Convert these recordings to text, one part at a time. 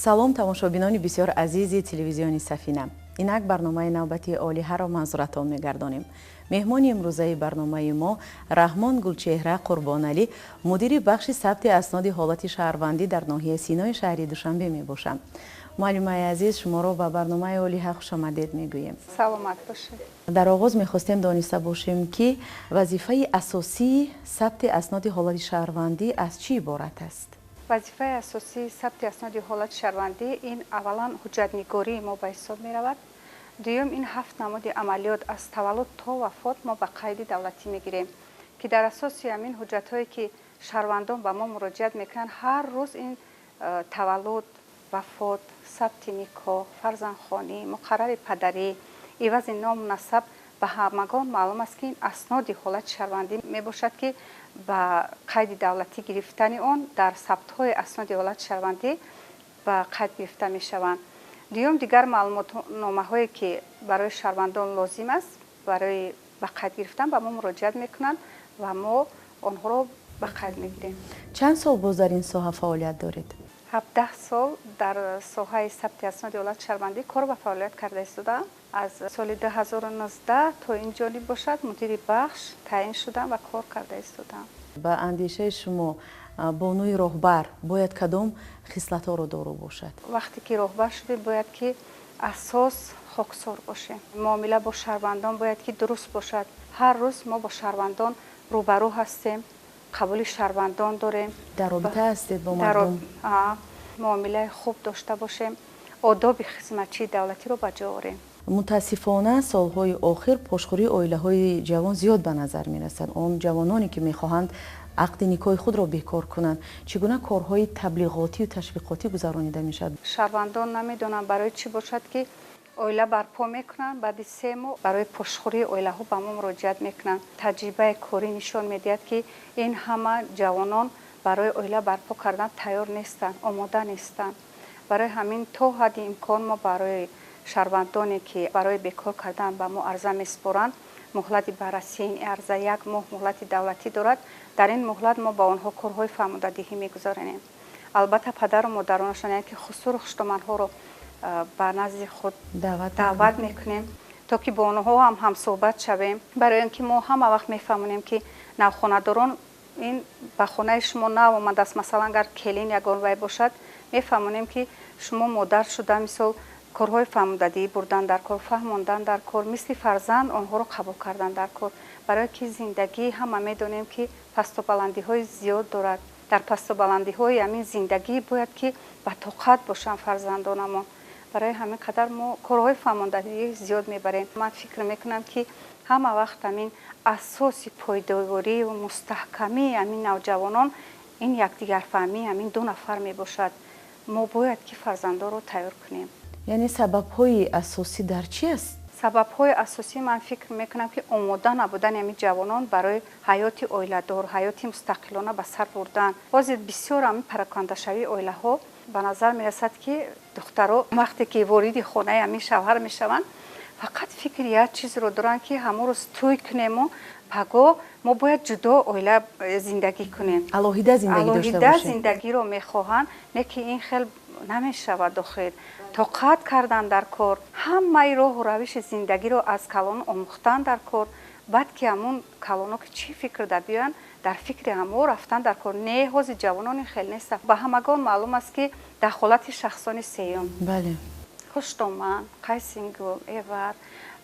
Салом, тамошобинони бисёр азизи телевизиони Сафина. Инак барномаи навбати Олиҳаро манзуратон мегардонем. Меҳмони имрӯзаи барномаи мо Раҳмон Гулчеҳра Қурбоналӣ, мудири бахши сабти асноди ҳолати шаҳрвандӣ дар ноҳияи Синои шаҳри Душанбе мебошанд. Муаллимаи азиз, шуморо ба барномаи Олиҳа хушомадед мегӯем. Саломат бошед. Дар оғоз мехостем дониста бошем, ки вазифаи асосии сабти асноди ҳолати шаҳрвандӣ аз чӣ иборат аст? Вазифаи асосии сабти асноди ҳолати шаҳрвандӣ ин аввалан ҳуҷҷатнигории мо ба ҳисоб меравад. Дуюм, ин ҳафт намуди амалиёт аз таваллуд то вафот мо ба қайди давлатӣ мегирем, ки дар асоси ҳамин ҳуҷҷатҳое, ки шаҳрвандон ба мо муроҷиат мекунанд, ҳар рӯз ин таваллуд, вафот, сабти никоҳ, фарзандхонӣ, муқаррари падарӣ, ивази ному насаб, ба ҳамагон маълум аст, ки ин асноди ҳолати шаҳрвандӣ мебошад, ки ба қайди давлатӣ гирифтани он дар сабтҳои асноди ҳолати шаҳрвандӣ ба қайд гирифта мешаванд. Дуюм, дигар маълумотномаҳое, ки барои шаҳрвандон лозим аст, барои ба қайд гирифтан ба мо муроҷиат мекунанд ва мо онҳоро ба қайд мегирем. Чанд сол боз дар ин соҳа фаъолият доред? 17 сол дар соҳаи сабти асноди ҳолати шаҳрвандӣ кор ва фаъолият карда истодаам. Аз соли 2019 то ин ҷониб бошад, мудири бахш таъин шудам ва кор карда истодаам. Ба андешаи шумо, бонуи роҳбар бояд кадом хислатҳоро доро бошад? Вақте ки роҳбар шудем, бояд ки асос хоксор бошем. Муомила бо шаҳрвандон бояд ки дуруст бошад. Ҳар рӯз мо бо шаҳрвандон рӯбарӯ ҳастем, қабули шаҳрвандон дорем. Дар робита ҳастед бо мардум. Муомилаи хуб дошта бошем, одоби хизматчии давлатиро ба ҷо орем. Мутаассифона, солҳои охир пошхӯрии оилаҳои ҷавон зиёд ба назар мерасад. Он ҷавононе, ки мехоҳанд ақди никоҳи худро бекор кунанд, чӣ гуна корҳои таблиғотию ташвиқотӣ гузаронида мешавад? Шаҳрвандон намедонанд, барои чӣ бошад, ки оила барпо мекунанд, баъди 3 моҳ барои пошхӯрии оилаҳо ба мо муроҷиат мекунанд. Таҷрибаи корӣ нишон медиҳад, ки ин ҳама ҷавонон барои оила барпо кардан тайёр нестанд, омода нестанд. Барои ҳамин то ҳадди имкон мо барои шаҳрвандоне, ки барои бекор кардан ба мо арза месупоранд, муҳлати баррасии ин арза як моҳ муҳлати давлатӣ дорад. Дар ин муҳлат мо ба онҳо корҳои фаҳмодадиҳӣ мегузаронем. Албатта, падару модаронашон, яъне ки хусуру хуштоманҳоро ба назди худ даъват мекунем, то ки бо онҳо ҳам ҳамсӯҳбат шавем, барои он ки мо ҳама вақт мефаҳмонем, ки навхонадорон ин ба хонаи шумо нав омадааст. Масалан, агар келин ягон вай бошад, мефаҳмонем, ки шумо модар шуда, мисол, корҳои фаҳмодадиҳӣ бурдан дар кор, фаҳмондан дар кор, мисли фарзанд онҳоро қабул кардан дар кор, барое ки зиндагӣ, ҳама медонем, ки пасту баландиҳои зиёд дорад. Дар пасту баландиҳои ҳамин зиндагӣ бояд ки ба тоқат бошанд фарзандонамон. Барои ҳамин қадар мо корҳои фаҳмондадиҳӣ зиёд мебарем. Ман фикр мекунам, ки ҳама вақт ҳамин асоси пойдорию мустаҳкамии ҳамин навҷавонон ин якдигарфаҳмии ҳамин ду нафар мебошад. Мо бояд ки фарзандонро тайёр кунем. Яъне сабабҳои асосӣ дар чи аст? Сабабҳои асосӣ, ман фикр мекунам, ки омода набудани ҳамин ҷавонон барои ҳаёти оиладор, ҳаёти мустақилона ба сар бурдан. Ҳозир бисёр ҳамин паракандашавии оилаҳо ба назар мерасад, ки духтаро вақте ки вориди хонаи ҳамин шавҳар мешаванд, фақат фикри як чизро доранд, ки ҳамон рӯз тӯй кунему пагоҳ мо бояд ҷудо оила зиндагӣ кунем. Алоҳида зиндагӣ дошта Алоҳида бошем. зиндагиро мехоҳанд. Не ки ин хел намешавад. Охир тоқат кардан дар кор, ҳамаи роҳу равиши зиндагиро аз калон омӯхтан дар кор. Баъд ки ҳамун калоно ки чӣ фикр да биёянд, дар фикри ҳамо рафтан дар кор. Не, ҳозир ҷавонони хел нестанд. Ба ҳамагон маълум аст, ки дахолати шахсони сеюм, хуштоман, қайсингул, эвар.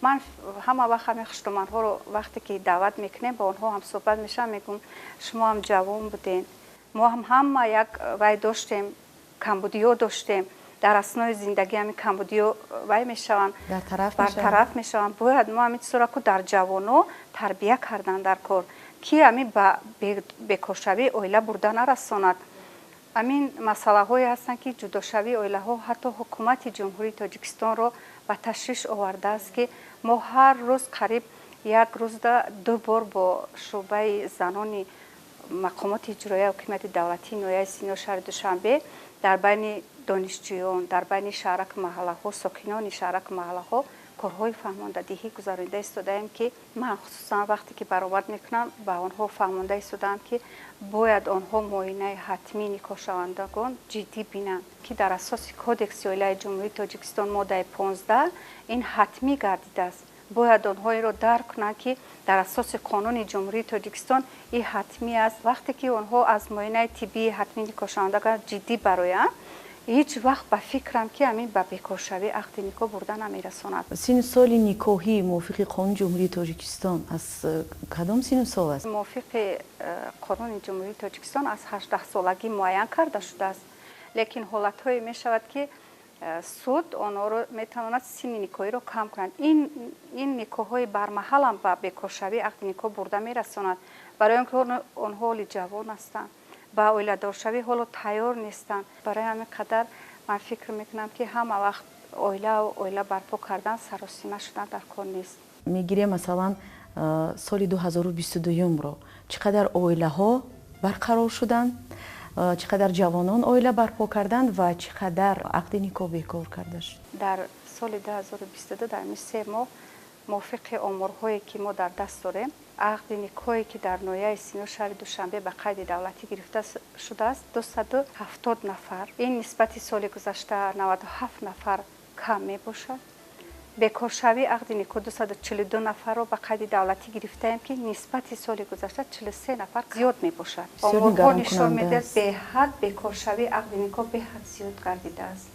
Ман ҳама вақт ҳамин хуштоманҳоро вақте ки даъват мекунем, ба онҳо ҳам суҳбат мешавам, мегӯм: шумо ҳам ҷавон будем, мо ҳам ҳама як вай доштем, камбудиё доштем. Дар аснои зиндагӣ ҳамин камбудиё вай мешаванд, бартараф мешаванд. Бояд мо ҳамин чизро ку дар ҷавоно тарбия кардан дар кор, ки ҳамин ба бекоршавии оила бурда нарасонад. Ҳамин масъалаҳое ҳастанд, ки ҷудошавии оилаҳо ҳатто ҳукумати Ҷумҳурии Тоҷикистонро ба ташвиш овардааст, ки мо ҳар рӯз, қариб як рӯзда ду бор, бо шӯъбаи занони мақомоти иҷроияи ҳокимияти давлатии ноҳияи Сино, шаҳри Душанбе, дар байни донишҷӯён, дар байни шаҳраку маҳаллаҳо, сокинони шаҳраку маҳаллаҳо Корҳои фаҳмондадиҳӣ гузаронида истодаем, ки ман хусусан вақте ки баровард мекунам, ба онҳо фаҳмонда истодаам, ки бояд онҳо муоинаи ҳатмии никоҳшавандагон ҷиддӣ бинанд, ки дар асоси Кодекси оилаи Ҷумҳурии Тоҷикистон моддаи 15 ин ҳатмӣ гардидааст. Бояд онҳо инро дарк кунанд, ки дар асоси қонуни Ҷумҳурии Тоҷикистон ин ҳатмӣ аст. Вақте ки онҳо аз муоинаи тиббии ҳатмии никоҳшавандагон ҷиддӣ бароянд, ҳеҷ вақт ба фикрам, ки ҳамин ба бекоршавии ақди никоҳ бурда намерасонад. Синну соли никоҳӣ мувофиқи қонуни Ҷумҳурии Тоҷикистон аз кадом синну сол аст? Мувофиқи қонуни Ҷумҳурии Тоҷикистон аз 18-солагӣ муайян карда шудааст, лекин ҳолатҳое мешавад, ки суд онҳоро метавонад синни никоҳиро кам кунад. Ин никоҳҳои бармаҳалам ба бекоршавии ақди никоҳ бурда мерасонад, барои он ки онҳо ҳоли ҷавон ҳастанд, ба оиладоршавӣ ҳоло тайёр нестанд. Барои ҳамин қадар ман фикр мекунам, ки ҳама вақт оила барпо кардан саросима шудан дар кор нест. Мегирем, масалан, соли 2022-ро, чӣ қадар оилаҳо барқарор шуданд, чӣ қадар ҷавонон оила барпо карданд ва чӣ қадар ақди никоҳ бекор карда шуд? Дар соли 2022, дар ҳамин 3 моҳ, мувофиқи оморҳое, ки мо дар даст дорем, ақди никоҳе, ки дар ноҳияи Сино, шаҳри Душанбе ба қайди давлатӣ гирифта шудааст, 270 нафар. Ин нисбати соли гузашта 97 нафар кам мебошад. Бекоршавии ақди никоҳ 242 нафарро ба қайди давлатӣ гирифтаем, ки нисбати соли гузашта 43 нафар зиёд мебошад. Оморҳо нишон медиҳад, беҳад бекоршавии ақди никоҳ беҳад зиёд гардидааст.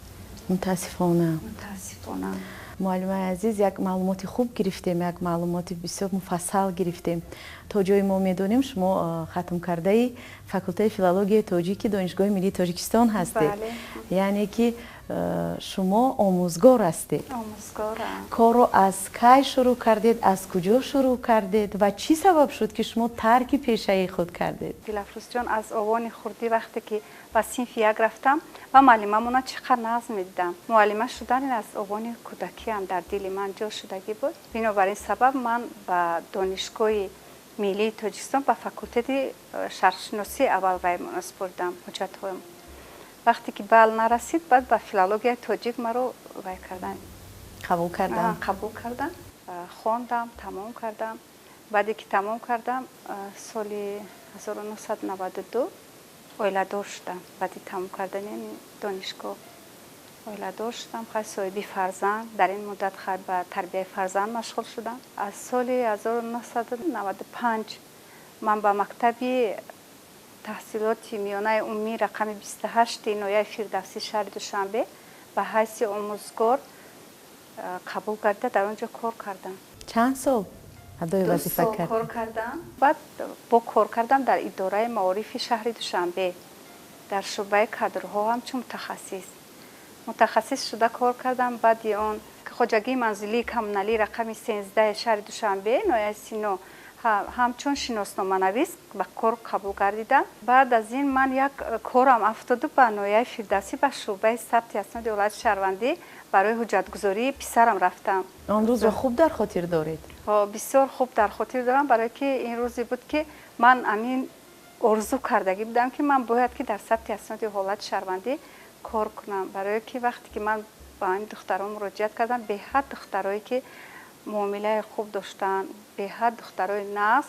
Мутаассифона. Мутаассифона. Муаллимаи азиз, як маълумоти хуб гирифтем, як маълумоти бисёр муфассал гирифтем. То ҷое мо медонем, шумо хатмкардаи факултаи филологияи тоҷики Донишгоҳи миллии Тоҷикистон ҳастед, яъне ки шумо омӯзгор ҳастед. Корро аз кай шурӯъ кардед, аз куҷо шурӯъ кардед ва чӣ сабаб шуд, ки шумо тарки пешаи худ кардед? Дилафрӯзҷон, аз овони хурдӣ, вақте ки ба синфи як рафтам ва муаллимамона чӣ қадр нағз медидам, муаллима шудан аз овони кӯдакиам дар дили ман ҷо шудагӣ буд. Бинобар ин сабаб ман ба Донишгоҳи миллии Тоҷикистон, ба факултети шарқшиносӣ аввал вай супурдам ҳуҷҷатҳоям. Вақте ки бал нарасид, баъд ба филологияи тоҷик маро вай кардан. Қабул кардам. Қабул кардам, хондам, тамом кардам. Баъде ки тамом кардам, соли 1992 оиладор шудам. Баъди тамом кардани донишгоҳ оиладор шудам, хай, соҳиби фарзанд. Дар ин муддат, хай, ба тарбияи фарзанд машғул шудам. Аз соли 1995 ман ба мактаби таҳсилоти миёнаи умумии рақами 28-и ноҳияи Фирдавсӣ, шаҳри Душанбе ба ҳайси омӯзгор қабул гардида, дар он ҷо кор кардам. Чанд сол адои вазифа кард? Кор кардам. Баъд бо кор кардам дар идораи маорифи шаҳри Душанбе, дар шӯъбаи кадрҳо ҳамчун мутахассис шуда кор кардам. Баъди он хоҷагии манзилии коммуналии рақами 13-и шаҳри Душанбе, ноҳияи Сино, ҳамчун шиносноманавис ба кор қабул гардидам. Баъд аз ин ман як корам афтоду ба ноҳияи Фирдавсӣ, ба шӯъбаи сабти асноди ҳолати шаҳрвандӣ барои ҳуҷҷатгузории писарам рафтам. Он рӯзро хуб дар хотир доред? Бисёр хуб дар хотир дорам, барое ки ин рӯзе буд, ки ман амин орзу кардагӣ будам, ки ман бояд ки дар сабти асноди ҳолати шаҳрвандӣ кор кунам. Барое ки вақте ки ман ба ҳамин духтарон муроҷиат кардам, беҳад духтарое, ки муомилаи хуб доштанд, беҳад духтарои нағз.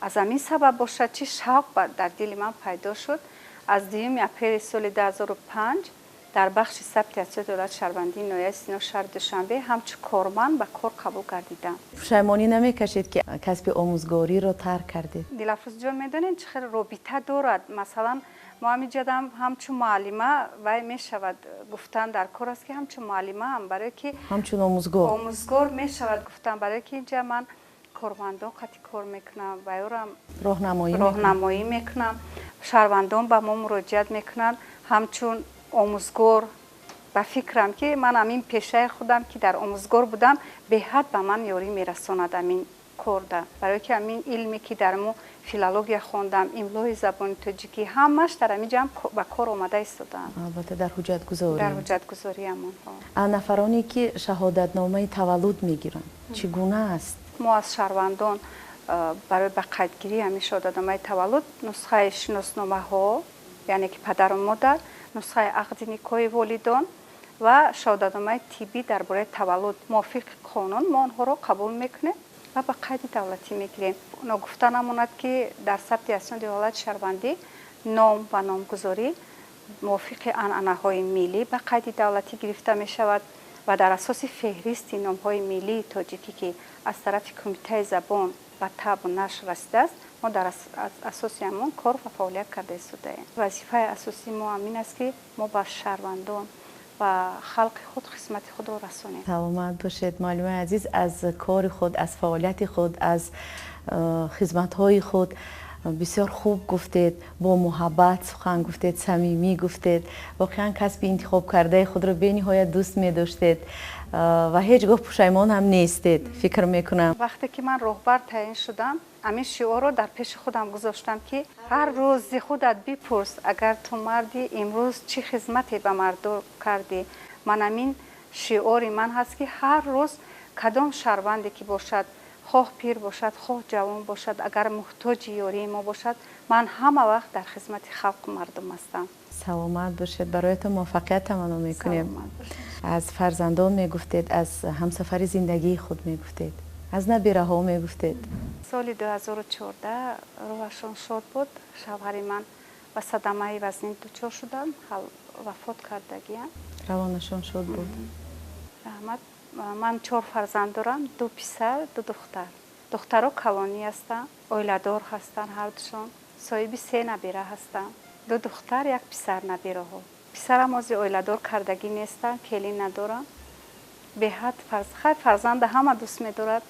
Аз ҳамин сабаб бошад, чӣ шавқ дар дили ман пайдо шуд. Аз 2-юми апрели соли 2005 дар бахши сабти асноди ҳолати шаҳрвандии ноҳияи Сино, шаҳри Душанбе ҳамчун корманд ба кор қабул гардидам. Пушаймонӣ намекашед, ки касби омӯзгориро тарк кардед? Дилафрӯзҷон, медонед, чӣ хел робита дорад? Масалан, мо ҳаминҷадам ҳамчун муаллима вай мешавад гуфтан дар кор аст, ки ҳамчун муаллимаам, барое ки Ҳамчун омӯзгор. Омӯзгор мешавад гуфтан, барое ки инҷа ман кормандон қати кор мекунам, ба ёрам роҳнамоӣ мекунам, шаҳрвандон ба мо муроҷиат мекунанд. Ҳамчун омӯзгор ба фикрам, ки ман ҳамин пешаи худам, ки дар омӯзгор будам, беҳад ба ман ёрӣ мерасонад ҳамин корда, барое ки ҳамин илме, ки дар мо филология хондам, имлои забони тоҷикӣ, ҳамаш дар ҳамин ҷам ба кор омада истодаам. Албатта, дар ҳуҷҷатгузорӣ. Дар ҳуҷҷатгузориамонҳо. Нафароне, ки шаҳодатномаи таваллуд мегиранд, чӣ гуна аст? Мо аз шаҳрвандон барои ба қайдгирии ҳамин шаҳодатномаи таваллуд нусхаи шиносномаҳо, яъне ки падару модар, нусхаи ақди никоҳи волидон, ва шаҳодатномаи тиббӣ дар бораи таваллуд. Мувофиқи қонун мо онҳоро қабул мекунем ва ба қайди давлатӣ мегирем. Ногуфта намонад, ки дар сабти асноди ҳолати шаҳрвандӣ ном ва номгузорӣ мувофиқи анъанаҳои миллӣ ба қайди давлатӣ гирифта мешавад ва дар асоси феҳристи номҳои миллии тоҷикӣ, ки аз тарафи Кумитаи забон ба табу нашр расидааст, мо дар асоси ҳамон кор ва фаъолият карда истодаем. Вазифаи асосии мо ҳамин аст, ки мо ба шаҳрвандон ва халқи худ хизмати худро расонем. Саломат бошед, муаллимаи азиз. Аз кори худ, аз фаъолияти худ, аз хизматҳои худ бисёр хуб гуфтед, бо муҳаббат сухан гуфтед, самимӣ гуфтед. Воқеан касби интихобкардаи худро бениҳоят дӯст медоштед ва ҳеҷ гоҳ пушаймон ҳам нестед, фикр мекунам. Вақте ки ман роҳбар таъин шудам, ҳамин шиорро дар пеши худам гузоштам, ки ҳар рӯзи худат бипурс, агар ту марди, имрӯз чӣ хизмате ба мардум кардӣ. Ман ҳамин шиори ман ҳаст, ки ҳар рӯз кадом шаҳрванде ки бошад, хоҳ пир бошад, хоҳ ҷавон бошад, агар муҳтоҷи ёрии мо бошад, ман ҳама вақт дар хизмати халқу мардум ҳастам. Саломат бошед, бароятон муваффақият таманно мекунем. Аз фарзандон мегуфтед, аз ҳамсафари зиндагии худ мегуфтед, аз набираҳо мегуфтед. Соли 2014 рӯҳашон шод буд, шавҳари ман ба садамаи вазнин дучор шуданд, вафот кардагиям. Равонашон шод буд. Раҳмат. Ман чор фарзанд дорам, ду писар, ду духтар. Духтаро калонӣ ҳастанд, оиладор ҳастанд, ҳардушон соҳиби се набира ҳастанд, ду духтар, як писар. Набираҳо писарам ҳозир оиладор кардагӣ нестанд, келин надорам. Беҳад хайр, фарзанда ҳама дӯст медорад.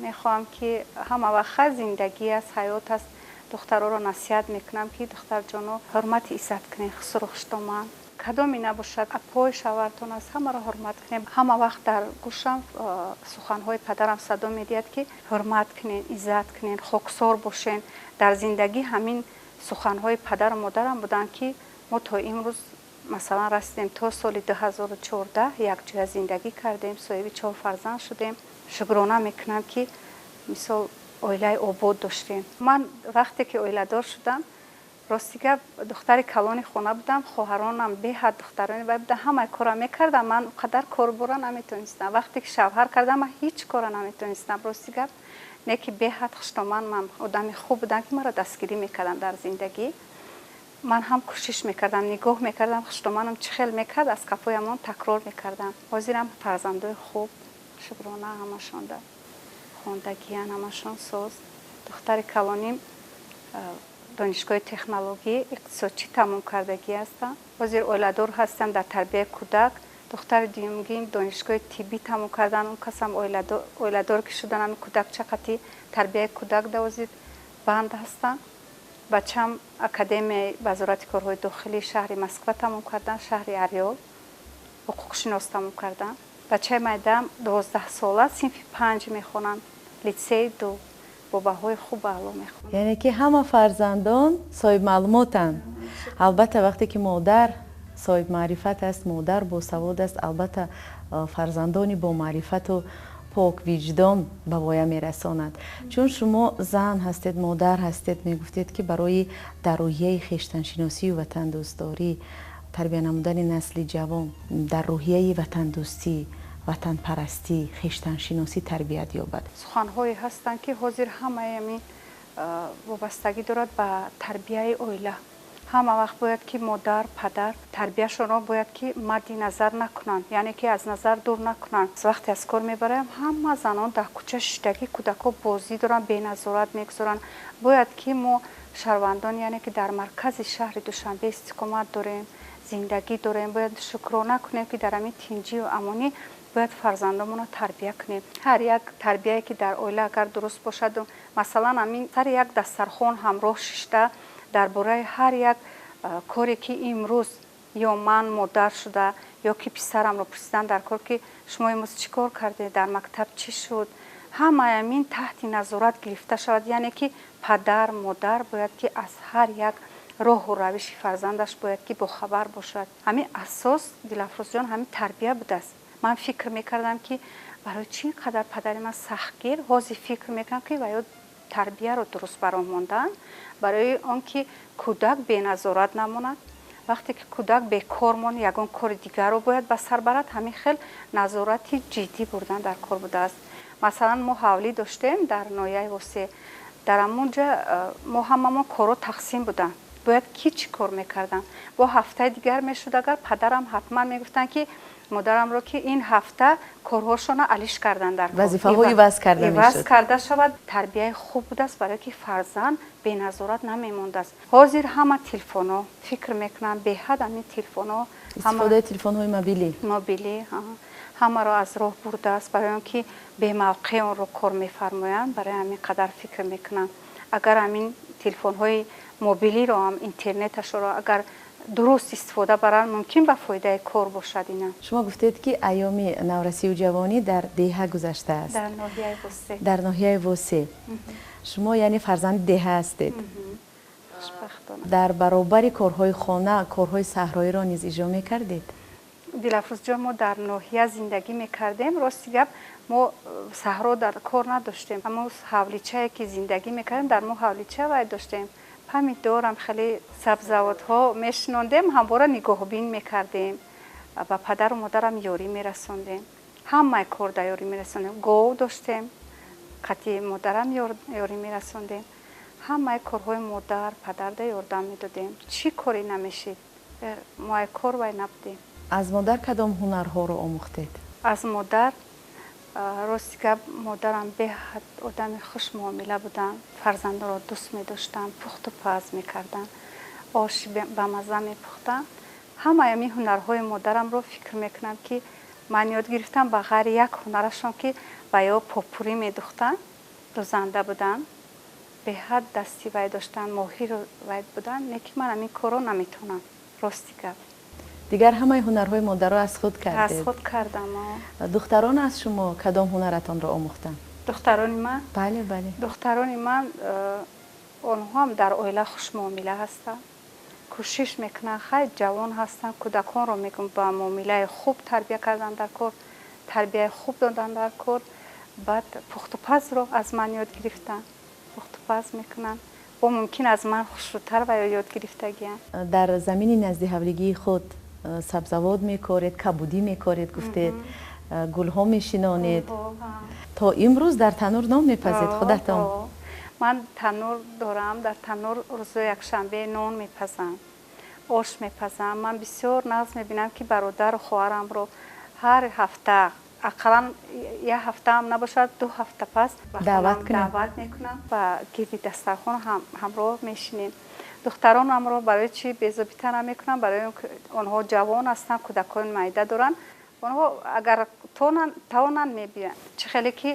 Мехоҳам, ки ҳама вақт, хайр, зиндагӣ аст, ҳаёт аст. Духтароро насиҳат мекунам, ки духтарҷоно, ҳурмати иззат кунед хусуру хуштоман, кадоме набошад, апои шавҳартон аст, ҳамаро ҳурмат кунем. Ҳама вақт дар гӯшам суханҳои падарам садо медиҳад, ки ҳурмат кунед, иззат кунед, хоксор бошед дар зиндагӣ. Ҳамин суханҳои падару модарам буданд, ки мо то имрӯз масалан расидем. То соли 2014 якҷоя зиндагӣ кардем, соҳиби чор фарзанд шудем. Шукрона мекунам, ки мисол оилаи обод доштем. Ман вақте ки оиладор шудам, рости гап, духтари калони хона будам, хоҳаронам беҳад духтарони вай будам, ҳамаи корро мекардам, ман қадар корбора наметонистам. Вақте ки шавҳар кардам, ман ҳеҷ кора наметонистам, рости гап. Не ки беҳад хуштоман, ман одами хуб будам, ки маро дастгирӣ мекардам дар зиндагӣ. Ман ҳам кӯшиш мекардам, нигоҳ мекардам, хуштоманам чӣ хел мекард, аз кафоямон такрор мекардам. Ҳозирам фарзандои хуб, шукрона, ҳамашонда хондагиян, ҳамашон соз. Духтари калоним донишгоҳи технологӣ иқтисодчӣ тамом кардагӣ ҳастам, ҳозир оиладор ҳастам, дар тарбияи кӯдак. Духтари дуюмгим донишгоҳи тиббӣ тамом кардан, он касам оиладор ки шудан, ҳами кӯдакча қати тарбияи кӯдак да ҳозир банд ҳастам. Бачам академияи вазорати корҳои дохилии шаҳри Москва тамом кардан, шаҳри Орёл, ҳуқуқшинос тамом кардан. Бачаи майдаам 12сола, синфи панҷ мехонанд, литсеи ду, бо баҳои хуб аъло мехонанд. Яъне ки ҳама фарзандон соҳибмаълумотанд. Албатта, вақте ки модар соҳибмаърифат аст, модар босавод аст, албатта фарзандони бомаърифату поквиҷдон ба воя мерасонад. Чун шумо зан ҳастед, модар ҳастед, мегуфтед, ки барои дар рӯҳияи хештаншиносию ватандӯстдорӣ тарбия намудани насли ҷавон, дар рӯҳияи ватандӯстӣ, ватанпарастӣ, хештаншиносӣ тарбият ёбад. Суханҳое ҳастанд, ки ҳозир ҳамаи ҳамин вобастагӣ дорад ба тарбияи оила. Ҳама вақт бояд ки модар, падар тарбияшонро бояд ки мадди назар накунанд, яъне ки аз назар дур накунанд. Вақте аз кор мебароям, ҳама занон дар кӯча шиштагӣ, кӯдакҳо бозӣ доранд, беназорат мегузоранд. Бояд ки мо шаҳрвандон, яъне ки дар маркази шаҳри Душанбе истиқомат дорем, зиндагӣ дорем, бояд шукрона кунем, ки дар ҳамин тинҷию амонӣ бояд фарзандонмонро тарбия кунем. Ҳар як тарбияе ки дар оила агар дуруст бошаду, масалан, ҳамин сари як дастархон ҳамроҳ шишта, дар бораи ҳар як коре ки имрӯз ё ман модар шуда, ё ки писарамро пурсидан дар кор, ки шумо имрӯз чӣ кор кардед, дар мактаб чӣ шуд, ҳамаи ҳамин таҳти назорат гирифта шавад. Яъне ки падар, модар бояд ки аз ҳар як роҳу равиши фарзандаш бояд ки бохабар бошад. Ҳамин асос, Дилафрӯзҷон, ҳамин тарбия будааст. Ман фикр мекардам, ки барои чӣ ин қадар падари ман сахтгир. Ҳозир фикр мекунам, ки ва ё тарбияро дуруст бароҳ мондаанд, барои он ки кӯдак беназорат намонад. Вақте ки кӯдак бекор монд, ягон кори дигарро бояд ба сар барад, ҳамин хел назорати ҷиддӣ бурдан дар кор будааст. Масалан, мо ҳавлӣ доштем дар ноҳияи Восеъ. Дар ҳамонҷа мо ҳамамон корҳо тақсим буданд. Бояд ки чӣ кор мекарданд. Бо ҳафтаи дигар мешуд, агар падарам ҳатман мегуфтанд, ки модарамро, ки ин ҳафта корҳошонро алиш кардан дар кор. Вазифаҳо иваз карда иваз мешуд. Карда шавад. Тарбияи хуб будааст, барое ки фарзанд беназорат намемондааст. Ҳозир ҳама телефонҳо, фикр мекунам, беҳад ҳамин телефонҳо, истифодаи телефонҳои мобилӣ. Мобилӣ ҳамаро аз роҳ бурдааст, барои он ки бемавқеъ онро кор мефармоянд. Барои ҳамин қадар фикр мекунам, агар ҳамин телефонҳои мобилиро ҳам, интернеташро агар дуруст истифода баранд, мумкин ба фоидаи кор бошад ина. Шумо гуфтед, ки айёми наврасию ҷавонӣ дар деҳа гузаштааст. Дар ноҳияи Восеъ. Дар ноҳияи Восеъ. Шумо яъне фарзанди деҳа ҳастед. Хушбахтона. Дар баробари корҳои хона корҳои саҳроиро низ иҷро мекардед? Дилафрӯзҷон, мо дар ноҳия зиндагӣ мекардем. Рости гап, мо саҳро дар кор надоштем. Ҳамон ҳавличае ки зиндагӣ мекардем, дар мо ҳавлича вай доштем, помидорам, хеле сабзавотҳо мешинондем, ҳамвора нигоҳбин мекардем, ба падару модарам ёрӣ мерасондем, ҳамаи кор да ёрӣ мерасондем. Гов доштем, қати модарам ёрӣ мерасондем, ҳамаи корҳои модар падарда ёрдам медодем. Чӣ коре намешид, мо ай кор вай набудем. Аз модар кадом ҳунарҳоро омӯхтед? Аз модар, рости гап, модарам беҳад одами хушмуомила буданд, фарзандонро дӯст медоштанд, пухту паз мекарданд, оши бамазза мепухтанд. Ҳамаи ҳамин ҳунарҳои модарамро фикр мекунам, ки ман ёд гирифтам, ба ғайри як ҳунарашон, ки ба ё попурӣ медухтанд, дузанда буданд, беҳад дасти вай доштанд, моҳиру вай буданд. Не ки ман ҳамин корро наметавонам, рости гап. Дигар ҳамаи ҳунарҳои модарро аз худ аз кардед. Худ кардам. Духтарон аз шумо кадом ҳунаратонро омӯхтанд? Духтарони ман? Бале. Духтарони ман, онҳо ҳам дар оила хушмуомила ҳастанд, кӯшиш мекунанд. Хай, ҷавон ҳастанд, кӯдаконро мегӯм, ба муомилаи хуб тарбия кардан дар кор, тарбияи хуб додан дар кор. Баъд пухтупазро аз ман ёд гирифтанд, пухтупаз мекунанд, бо мумкин аз ман хушрӯтар ва ёд гирифтагианд. Дар замини назди ҳавлигии худ сабзавот мекоред, кабудӣ мекоред, гуфтед, гулҳо мешинонед. То имрӯз дар танур нон мепазед худатон? Ман танур дорам, дар танур рӯзои якшанбе нон мепазам, ош мепазам. Ман бисёр нағз мебинам, ки бародару хоҳарамро ҳар ҳафта, ақаллан як ҳафтаам набошад, 2 ҳафта пас даъват кунед. Даъват мекунам ва гирди дастархон ҳамроҳ мешинем. Духтаронамро барои чӣ безобита намекунам? Барои он ки онҳо ҷавон ҳастанд, кӯдакони майда доранд. Онҳо агар тавонанд, мебиёянд. Чӣ хеле ки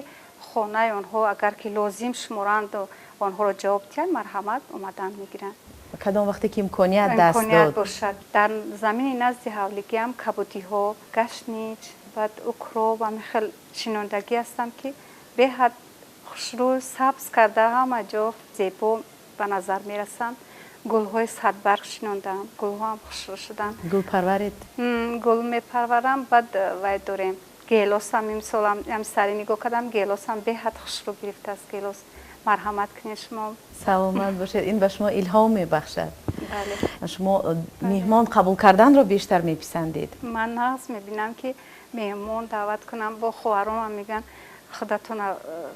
хонаи онҳо агар ки лозим шуморанду онҳоро ҷавоб диҳанд, марҳамат, омадан мегиранд. Кадом вақте ки имконият даст имконият дод. Бошад. Дар замини назди ҳавлигиам кабудиҳо, гашнич, баъд укроп, ҳамин хел шинондагӣ ҳастам, ки беҳад хушрӯ сабз карда, ҳама ҷо зебо ба назар мерасанд. Гулҳои садбарг шинондаам, гулҳоам хушрӯ шуданд. Гулпарваред? Гул мепарварам. Баъд вай дорем, гелосам. Имсолам ям сари нигоҳ кардам, гелосам беҳад хушрӯ гирифтааст гелос. Марҳамат кунед шумо. Саломат бошед. Ин ба шумо илҳом мебахшад. Бале. Шумо меҳмон қабул карданро бештар меписандед? Ман нағз мебинам, ки меҳмон даъват кунам. Бо хоҳаромам мегӯянд, худатона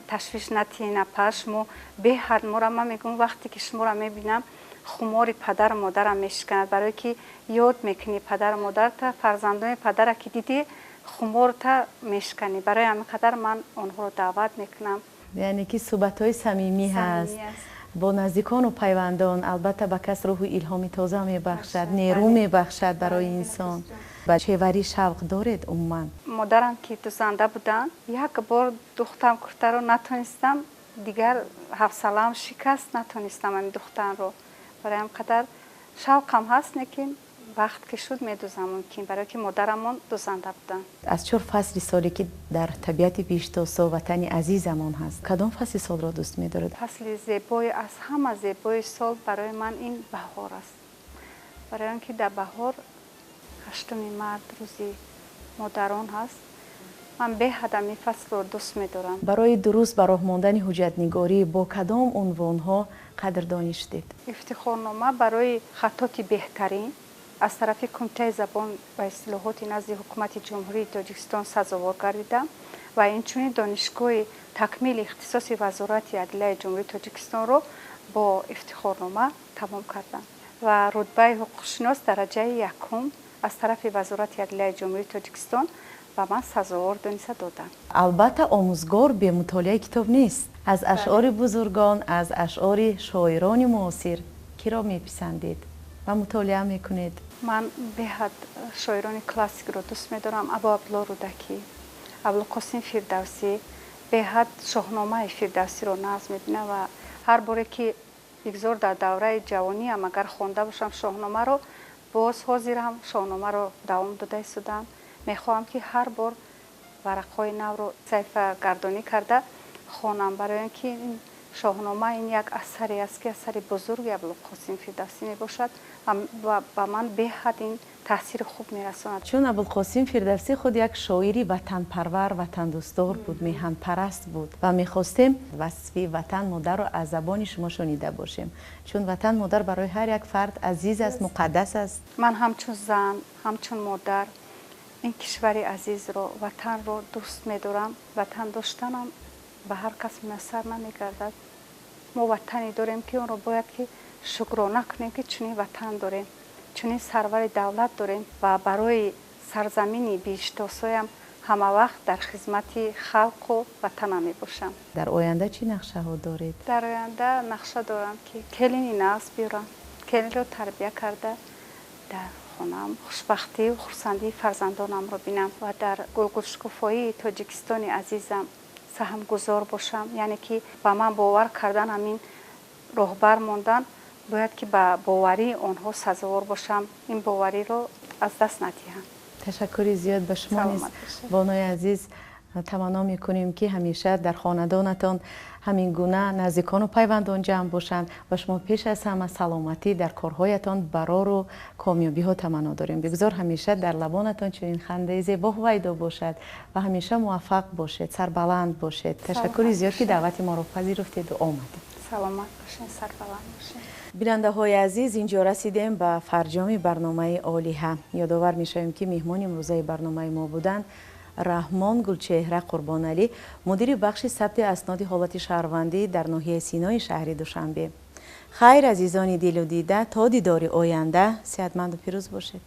ташвиш натиҳен, апа, шумо беҳад мора. Ман мегӯям, вақте ки шуморо мебинам, хумори падару модарам мешиканад, барое ки ёд мекунӣ падару модарта, фарзандони падара ки дидӣ, хуморта мешиканӣ. Барои ҳамин қадар ман онҳоро даъват мекунам. Яъне ки суҳбатҳои самимӣ ҳаст бо наздикону пайвандон, албатта, ба кас рӯҳу илҳоми тоза мебахшад, нерӯ мебахшад барои инсон. Ба чеварӣ шавқ доред умуман? Модарам ки дузанда буданд, як бор духтам куртаро, натонистам, дигар ҳавсалаам шикаст, натонистам ҳамин духтанро. Барои ҳам қадар шавқам ҳаст, лекин вақт ки шуд, медузам мумкин, барое ки модарамон дузанда буданд. Аз чор фасли соле, ки дар табиати биҳиштосо ватани азизамон ҳаст, кадом фасли солро дӯст медоред? Фасли зебои, аз ҳама зебои сол барои ман ин баҳор аст, барои он ки дар баҳор 8-уми март рӯзи модарон ҳаст. Ман беҳад ҳамин фаслро дӯст медорам. Барои дуруст ба роҳ мондани ҳуҷҷатнигорӣ бо кадом унвонҳо қадрдонӣ шудед? Ифтихорнома барои хаттоти беҳтарин. Аз тарафи Кумитаи забон ва истилоҳоти назди Ҳукумати Ҷумҳурии Тоҷикистон сазовор гардидам ва инчунин донишгоҳи такмили ихтисоси Вазорати адлияи Ҷумҳурии Тоҷикистонро бо ифтихорнома тамом кардам ва рутбаи ҳуқуқшинос дараҷаи якум аз тарафи Вазорати адлияи Ҷумҳурии Тоҷикистон ба ман сазовор дониста доданд. Албатта, омӯзгор бемутолиаи китоб нест. Аз ашъори бузургон, аз ашъори шоирони муосир киро меписандед ва мутолиа мекунед? Ман беҳад шоирони классикро дӯст медорам. Абу Абдулло Рӯдакӣ, Абулқосим Фирдавсӣ, беҳад Шоҳномаи Фирдавсиро нағз мебинам ва ҳар боре ки бигзор дар давраи ҷавониам агар хонда бошам Шоҳномаро, боз ҳозир ҳам Шоҳномаро давом дода истодам. Мехоҳам, ки ҳар бор варақҳои навро саҳифагардонӣ карда хонам, барои он ки Шоҳнома ин як асаре аст, ки асари бузурги Абулқосим Фирдавсӣ мебошад ва ба ман беҳад ин таъсири хуб мерасонад. Чун Абулқосим Фирдавсӣ худ як шоири ватанпарвар, ватандӯстдор буд, меҳанпараст буд ва мехостем васфи ватан модарро аз забони шумо шунида бошем, чун ватан модар барои ҳар як фард азиз аст, муқаддас аст. Ман ҳамчун зан, ҳамчун модар ин кишвари азизро, ватанро дӯст медорам. Ватан доштанам ба ҳар кас муяссар намегардад. Мо ватане дорем, ки онро бояд ки шукрона кунем, ки чунин ватан дорем, чунин сарвари давлат дорем ва барои сарзамини биҳиштосоям ҳамавақт дар хизмати халқу ватанам мебошам. Дар оянда чӣ нақшаҳо доред? Дар оянда нақша дорам, ки келини нағз биёрам, келинро тарбия карда, дар хонаам хушбахтию хурсандии фарзандонамро бинам ва дар гулгулшукуфоии Тоҷикистони азизам саҳмгузор бошам. Яъне ки ба ман бовар кардан, ҳамин роҳбар мондан, бояд ки ба боварии онҳо сазовор бошам, ин бовариро аз даст надиҳам. Ташаккури зиёд ба шумо низ, бонои азиз. Таманно мекунем, ки ҳамеша дар хонадонатон ҳамин гуна наздикону пайвандон ҷамъ бошанд ва шумо пеш аз ҳама саломатӣ, дар корҳоятон барору комёбиҳо таманно дорем. Бигзор ҳамеша дар лабонатон чунин хандаи зебо ҳувайдо бошад ва ҳамеша муваффақ бошед, сарбаланд бошед. Ташаккури зиёд, ки даъвати моро пазируфтеду омадед. Саломат бошед, сарбаланд бошед. Бинандаҳои азиз, инҷо расидем ба фарҷоми барномаи Олиҳа. Ёдовар мешавем, ки меҳмони имрӯзаи барномаи мо буданд Раҳмон Гулчеҳра Қурбоналӣ, мудири бахши сабти асноди ҳолати шаҳрвандӣ дар ноҳияи Синои шаҳри Душанбе. Хайр, азизони дилу дида, то дидори оянда сеҳатманду пирӯз бошед.